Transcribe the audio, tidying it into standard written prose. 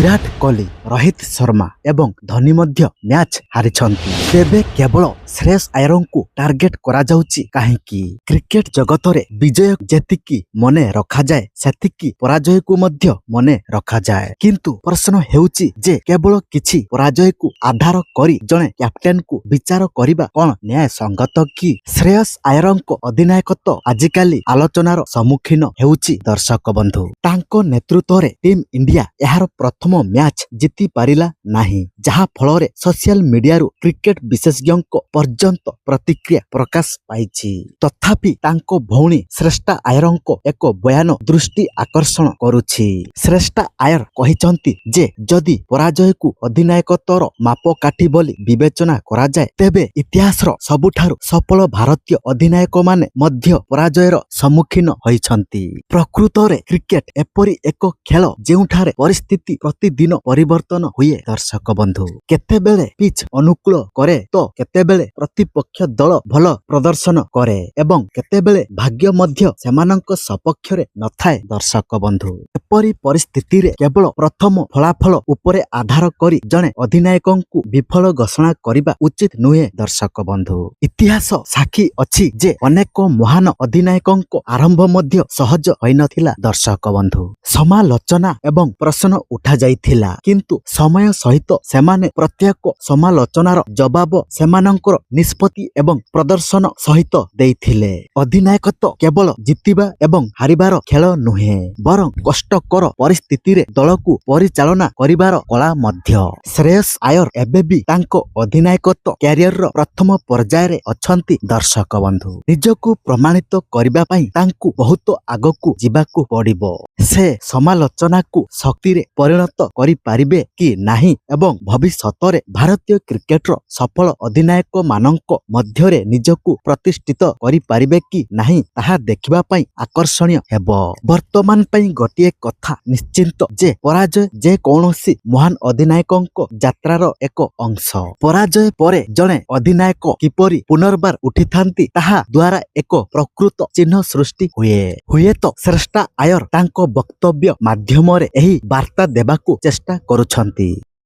ବିରାଟ କୋହଲି, ରୋହିତ ଶର୍ମା ଏବଂ ଧୋନି ମଧ୍ୟ ମ୍ୟାଚ୍ ହାରିଛନ୍ତି। ତେବେ କେବଳ ଶ୍ରେୟସ ଆୟରଙ୍କୁ ଟାର୍ଗେଟ କରାଯାଉଛି କାହିଁକି? କ୍ରିକେଟ ଜଗତରେ ବିଜୟ ଯେତିକି ମନେ ରଖାଯାଏ, ସେତିକି ପରାଜୟକୁ ମଧ୍ୟ ମନେ ରଖାଯାଏ। କିନ୍ତୁ ପ୍ରଶ୍ନ ହେଉଛି ଯେ କେବଳ କିଛି ପରାଜୟକୁ ଆଧାର କରି ଜଣେ କ୍ୟାପ୍ଟେନକୁ ବିଚାର କରିବା କଣ ନ୍ୟାୟସଙ୍ଗତ କି? ଶ୍ରେୟସ ଆୟରଙ୍କ ଅଧିନାୟକତ୍ୱ ଆଜିକାଲି ଆଲୋଚନାର ସମ୍ମୁଖୀନ ହେଉଛି, ଦର୍ଶକ ବନ୍ଧୁ। ତାଙ୍କ ନେତୃତ୍ୱରେ ଟିମ୍ ଇଣ୍ଡିଆ ଏହାର ପ୍ରଥମ ମ୍ୟାଚ୍ ଜିତି ପାରିଲା ନାହିଁ, ଯାହା ଫଳରେ ସୋସିଆଲ ମିଡିଆରୁ କ୍ରିକେଟ ବିଶେଷଜ୍ଞଙ୍କ ପର୍ଯ୍ୟନ୍ତ ପ୍ରତିକ୍ରିୟା ପ୍ରକାଶ ପାଇଛି। ତଥାପି ତାଙ୍କ ଭଉଣୀ ଶ୍ରେଷ୍ଠା ଆୟରଙ୍କ ଏକ ବୟାନ ଦୃଷ୍ଟି ଆକର୍ଷଣ କରୁଛି। ଶ୍ରେଷ୍ଠା ଆୟର କହିଛନ୍ତି ଯେ ଯଦି ପରାଜୟକୁ ଅଧିନାୟକତ୍ୱର ମାପକାଠି ବୋଲି ବିବେଚନା କରାଯାଏ, ତେବେ ଇତିହାସର ସବୁଠାରୁ ସଫଳ ଭାରତୀୟ ଅଧିନାୟକମାନେ ମଧ୍ୟ ପରାଜୟର ସମ୍ମୁଖୀନ ହୋଇଛନ୍ତି। ପ୍ରକୃତରେ କ୍ରିକେଟ ଏପରି ଏକ ଖେଳ, ଯେଉଁଠାରେ ପରିସ୍ଥିତି ପ୍ରତିଦିନ ପରିବର୍ତ୍ତନ ହୁଏ। ଦର୍ଶକ ବନ୍ଧୁ, କେତେବେଳେ ପିଚ୍ ଅନୁକୂଳ କରେ ତ କେତେବେଳେ ପ୍ରତିପକ୍ଷ ଦଳ ଭଲ ପ୍ରଦର୍ଶନ କରେ ଏବଂ କେତେବେଳେ ଭାଗ୍ୟ ମଧ୍ୟ ସେମାନଙ୍କ ସପକ୍ଷରେ ନଥାଏ। ଦର୍ଶକ ବନ୍ଧୁ, ଏପରି ପରିସ୍ଥିତିରେ କେବଳ ପ୍ରଥମ ଫଳାଫଳ ଉପରେ ଆଧାର କରି ଜଣେ ଅଧିନାୟକଙ୍କୁ ବିଫଳ ଘୋଷଣା କରିବା ଉଚିତ ନୁହେଁ। ଦର୍ଶକ ବନ୍ଧୁ, ଇତିହାସ ସାକ୍ଷୀ ଅଛି ଯେ ଅନେକ ମହାନ ଅଧିନାୟକଙ୍କ ଆରମ୍ଭ ମଧ୍ୟ ସହଜ ହୋଇନଥିଲା। ଦର୍ଶକ ବନ୍ଧୁ, ସମାଲୋଚନା ଏବଂ ପ୍ରଶ୍ନ ଉଠାଯାଇଥିଲା, କିନ୍ତୁ ସମୟ ସହିତ ସେମାନେ ପ୍ରତ୍ୟେକ ସମାଲୋଚନାର ଜବାବ ସେମାନଙ୍କର ନିଷ୍ପତ୍ତି ଏବଂ ପ୍ରଦର୍ଶନ ସହିତ ଦେଇଥିଲେ। ଅଧିନାୟକତ୍ୱ କେବଳ ଜିତିବା ଏବଂ ହାରିବାର ଖେଳ ନୁହେଁ, ବରଂ କଷ୍ଟକର ପରିସ୍ଥିତିରେ ଦଳକୁ ପରିଚାଳନା କରିବାର କଳା ମଧ୍ୟ। ଶ୍ରେୟସ ଆୟର ଏବେ ବି ତାଙ୍କ ଅଧିନାୟକତ୍ୱ କ୍ୟାରିୟରର ପ୍ରଥମ ପର୍ଯ୍ୟାୟରେ ଅଛନ୍ତି। ଦର୍ଶକ ବନ୍ଧୁ, ନିଜକୁ ପ୍ରମାଣିତ କରିବା ପାଇଁ ତାଙ୍କୁ ବହୁତ ଆଗକୁ ଯିବାକୁ ପଡ଼ିବ। ସେ ସମାଲୋଚନାକୁ ଶକ୍ତିରେ ପରିଣତ କରିପାରିବେ କି ନାହିଁ ଏବଂ ଭବିଷ୍ୟତରେ ଭାରତୀୟ କ୍ରିକେଟର ସଫଳ ଅଧିନାୟକମାନଙ୍କ ମଧ୍ୟରେ ନିଜକୁ ପ୍ରତିଷ୍ଠିତ କରିପାରିବେ କି ନାହିଁ, ତାହା ଦେଖିବା ପାଇଁ ଆକର୍ଷଣୀୟ ହେବ। ବର୍ତ୍ତମାନ ପାଇଁ ଗୋଟିଏ କଥା ନିଶ୍ଚିତ ଯେ ପରାଜୟ ଯେକୌଣସି ମହାନ ଅଧିନାୟକଙ୍କ ଯାତ୍ରାର ଏକ ଅଂଶ। ପରାଜୟ ପରେ ଜଣେ ଅଧିନାୟକ କିପରି ପୁନର୍ବାର ଉଠିଥାନ୍ତି, ତାହା ଦ୍ୱାରା ଏକ ପ୍ରକୃତ ଚିହ୍ନ ସୃଷ୍ଟି ହୁଏ। ହୁଏତ ଶ୍ରେଷ୍ଠା ଆୟର ତାଙ୍କ ବକ୍ତବ୍ୟ ମାଧ୍ୟମରେ ଏହି ବାର୍ତ୍ତା ଦେବାକୁ ଚେଷ୍ଟା କରୁଛନ୍ତି।